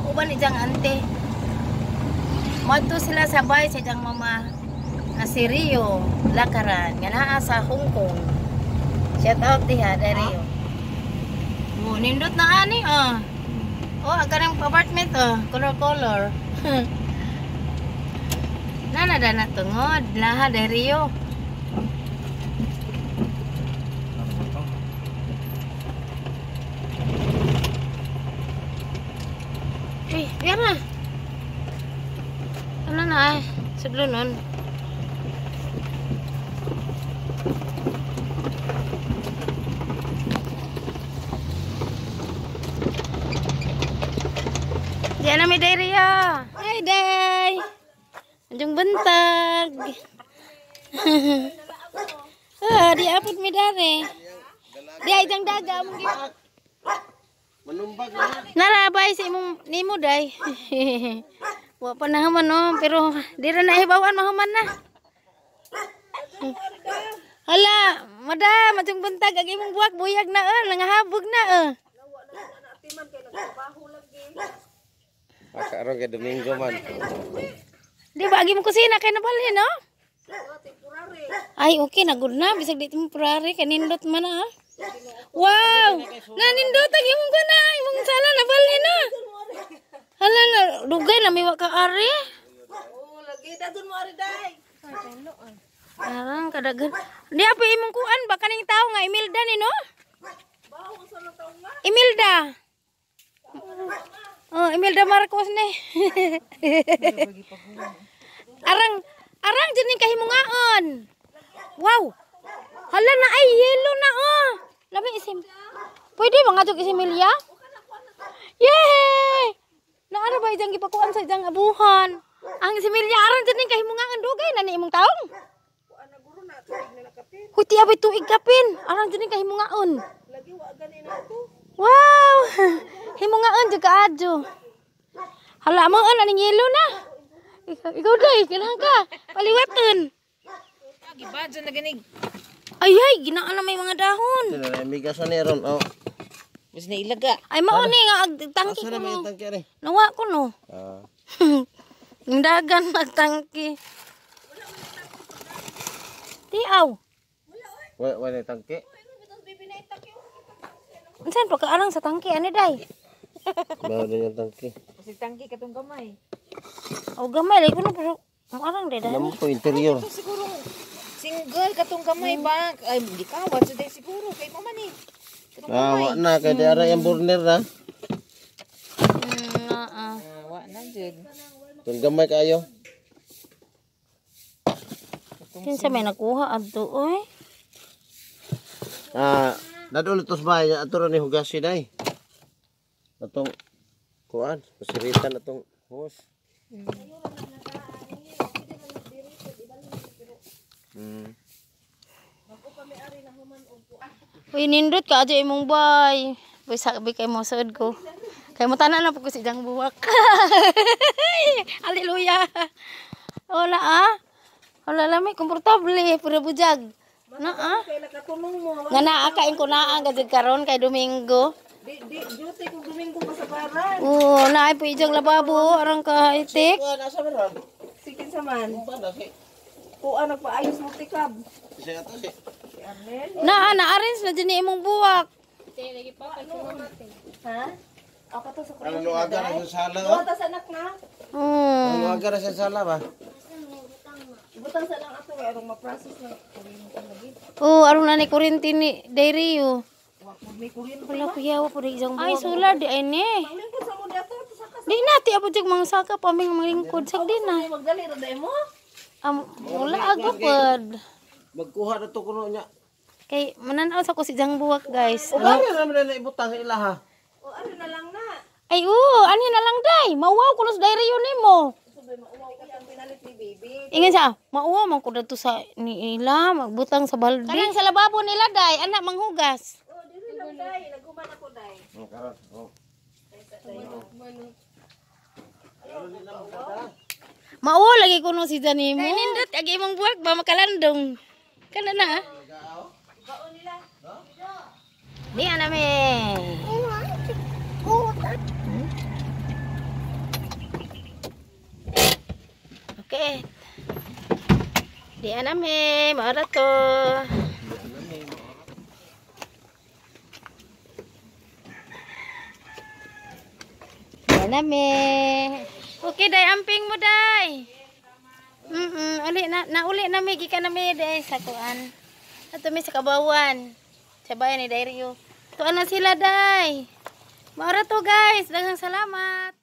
Uban ni jang ante. Moadto sila sa bay sa jang mama nga si Rio Lakaran nga naa sa Hong Kong. Shout out diha dai Rio. Oh, nindot na ani oh. Oh, ang kanang apartment oh, color color. Nana da na tungod, laha dai Rio. Eh, biar na. Ano na eh, sudlo nun. Diyan na may day Rio. Hi, day. Anjong bentag. Ah, di apot mi dare. Di ay jang daga mong gi. Manumbag na. Narabay sa imong nimo day. Wa pa na human no, pero di ra na hibawan mahuman na. Hala, madam, atong buntag ang imong buwak buyag na nangahabog na Karon kay Domingo man. Di ba agi mo kusina kay nabalhin no? Ay, okay na good na bisag di temporary kay nindot man ah. Wow! Nanindot ang imong kuna, imong sala nabalhin na. Hala na, dugay na miwa ka ari. Oh, lagi dadun mo ari day. Arang kadagan. Di apa imong kuan ba kaning tawo nga Imelda ni no? Imelda. Oh, Imelda Marcos ni. Arang arang jud ning kahimungaon. Wow. Hala na ay yellow na oh. Lami isim. Pwede ba nga jud isimilya? Yay! Naara ba ijang gipakuan sa ijang abuhan? Ang similya aron jud ning kahimungaan dugay na ni imong taong. Huy, ti abay tuig kapin. Aron jud ning kahimungaon. Lagi wa gani na to. Wow! Himungaon jud kaadyo. Hala mo an aning yelo na. Ikaw day, kailangan ka. Paliwaton. Gibadyo na ganig. Ay ay, ginaan na may mga dahon. Sino na migas ni ron oh. Mas nailaga. Ay mao ni nga ag tangki Asa ko na may no. tangki ari? Nawa ko no. Ah. Ang dagan magtangki. Tiaw. Wa wa na tangki. Unsan pa kaarang sa tangki ani day? Bawo na yung tangki. Kasi tangki katong gamay. O gamay lagi ko no pero arang day dahil. Alam ko interior. Ito siguro single katong gamay ba? Ay di kawat so day siguro kay mama ni. Katong Ah, wa na kay di ara yung burner na. Wa na jud. Tong gamay kayo. Kinsa may nakuha adto oy? Ah, dadon ito sa bahay ato ra ni hugasi day. Atong kuan, pasiritan atong hose. Uy, nindot ka adyo imong bay. Uy, sabi kay mo suod ko. Kay mo tanan na po ko si jang buwak. Hallelujah. Wala ah. Wala lami komportable pura bujag. Na ah. Kay nakatunong mo. Nga naa kain ko naa gajud karon kay Domingo. Di di duty kung Domingo ka sa baran. Oo, naay po ijang lababo arang ka itik. Kuan asa man ron? Sikin sa man. Kuan na si. Kuan nagpaayos mo tikab. Siya ato si. Si Arnel. Naa na-arrange na dyan ni imong buwak. Ha? Ako to sa Ano no aga ra sa sala oh. Buta sa anak na. Ano aga ra sa sala ba? Butang sa lang ato kay arong ma-process na. Oo, aron na ni kuryente ni Dairy oh. Wa pud may kuryente. Wala kuyawa po ijang buwak. Ay, solar di ay ni. Lingkod sa mo dato sa ka. Di na ti abot yung mga saka paming malingkod sag di na. Magdali ra day mo. Wala ako pod. Magkuha na to kuno niya. Kay mananaw sa ko si Jang Buwak, guys. O gani ra man na ibutang sa ilaha. O ari na lang na. Ay, oo, ani na lang day. Mauwaw ko sa diary yun nimo. Sabay mauwaw ka ang pinalit ni baby. Ingon siya, mauwaw man ko dato sa nila, magbutang sa balde. Kanang sa lababo nila day, anak manghugas. O diri lang day, naguman ako day. Oh, karon. Oh. Mauwaw lagi ko no si Janimo. Kay nindot agi imong buwak ba makalandong. Kana na. ah. Di ana me. Okay. Di anami, maura to. Di anami. Okay, day, amping mo, day. Uli na, nauli na mi, gikan na mi, day, sa kuan. Ato mi sa Kabawan. Sa bayan ni Dairio. Tuan na sila, day. Maura to, guys. Daghang salamat.